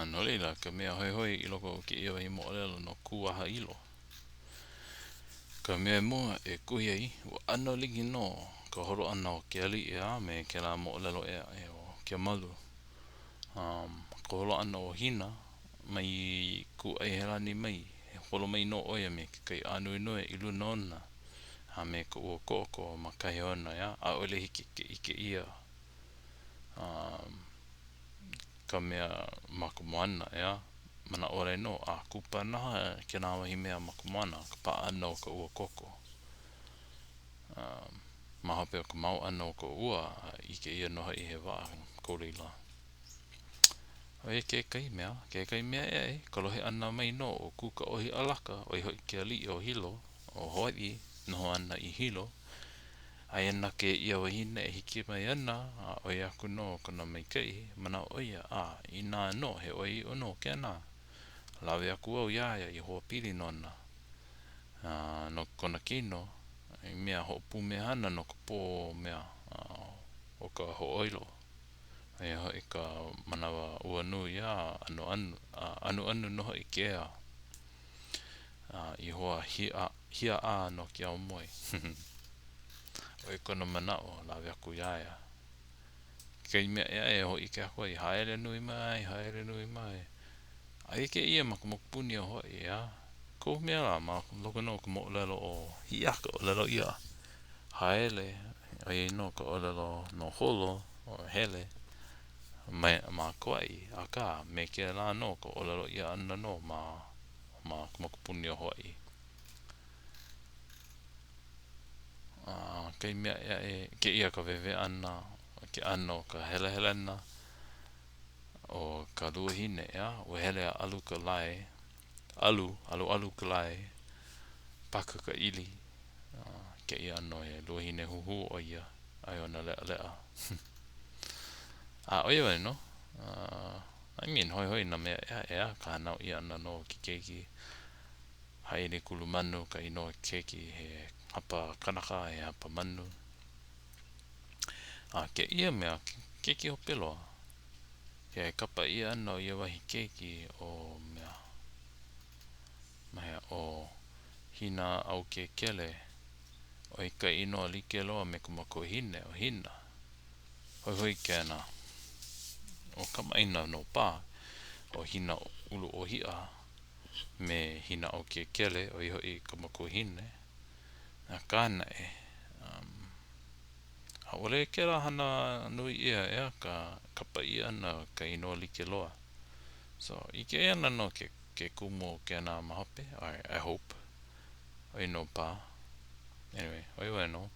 No laila, ka mea hoihoi i loko o kēia wahi moʻolelo no Kūahaʻilo. Ka mea mua e kuhi ai, ua ʻano like nō ka holo ʻana o ke aliʻi a me kēlā moʻolelo ʻē aʻe o Kemalu. Um, ka holo ʻana o Hina mai Kūʻaihelani mai, holo mai nō ʻo ia me ke kai ānuenue i luna ona a me ka ua koʻokoʻo ma kahi ona, ʻeā, ʻaʻole hiki ke ʻike ʻia. Um, ka mea ma ka moana, ʻeā? Manaʻo wale nō, a kupanaha kēlā wahi mea ma ka moana, ka paʻa ʻana o ka ua koko. Um, ma hope o ka mao ʻana o ka ua, ʻike ʻia nō hoʻi he waʻa ko laila. ʻO ia kekahi mea, kekahi mea ʻē aʻe, ka lohe ʻana mai nō o Kūkaʻōhiʻalaka, ʻo ia hoʻi ke aliʻi o Hilo, o Hawaiʻi, noho ana i Hilo, Aia nā kēia wahine e hiki mai ana, a ʻoi aku nō kona maikaʻi, manaʻo ʻo ia, a inā nō he ʻoiaʻiʻo nō kēnā, lawe aku au iā ia i hoapili nona, a no kona kino, i mea hoʻopumehana no ka pō mea o ka hoʻoilo. ʻO ia hoʻi ka manawa ua nui a anuanu, a anuanu nō hoʻi ke ea. A i hoa hiaʻā no ke aumoe. ʻO ia kona manaʻo, lawe aku iā ia. Kekahi mea ʻē aʻe e hōʻike aku ai, haele nui mai, haele nui mai. Aia kēia ma ka mokupuni o Hawaiʻi, ʻeā? Kohu mea lā, ma loko nō o ka moʻolelo o Hiʻiaka, ʻōlelo ʻia, haele, ʻoiai nō ka ʻōlelo no holo, ʻo hele, mai ma Kauaʻi, akā, me kēlā nō ka ʻōlelo ʻia ʻana nō ma ma ka mokupuni o Hawaiʻi. A kahi mea ʻē aʻe, kēia ka wehe ʻana, ke ʻano o ka helehelena o ka luahine, ʻeā, ua hele a ʻalu ka lae, ʻalu, ʻaluʻalu ka lae, paka ka ʻili, a kēia ʻano he luahine huhū ʻo ia, aia ona leʻaleʻa. A ʻo ia wale nō. I mean, hoihoi nā mea ʻē aʻe, ʻeā, ka hānau ʻia ʻana nō o ke keiki. Haili kulu manu ka inoa keiki, he hapa kanaka, he hapa manu. A kēia mea, keiki hope loa, ke kapa ʻia ʻana o ia wahi keiki ʻo mea, ma hea, ʻo Hina-ʻAukēkele, ʻo ia ka inoa like loa me ka makuahine ʻo Hina. Hoihoi kēnā. ʻO kamaʻāina nō paha ʻo Hina-ʻUluʻōhiʻa me Hina-ʻAukēkele, ʻo ia hoʻi ka makuahine, akā naʻe, um, ʻaʻole kēlā hana nui ʻia, ʻeā, ka kapa ʻia ʻana o ka inoa like loa. So, ʻike ʻia ana nō ke, ke kumu o kēnā ma hope, I, I hope. ʻO ia nō paha. Anyway, ʻo ia wale nō.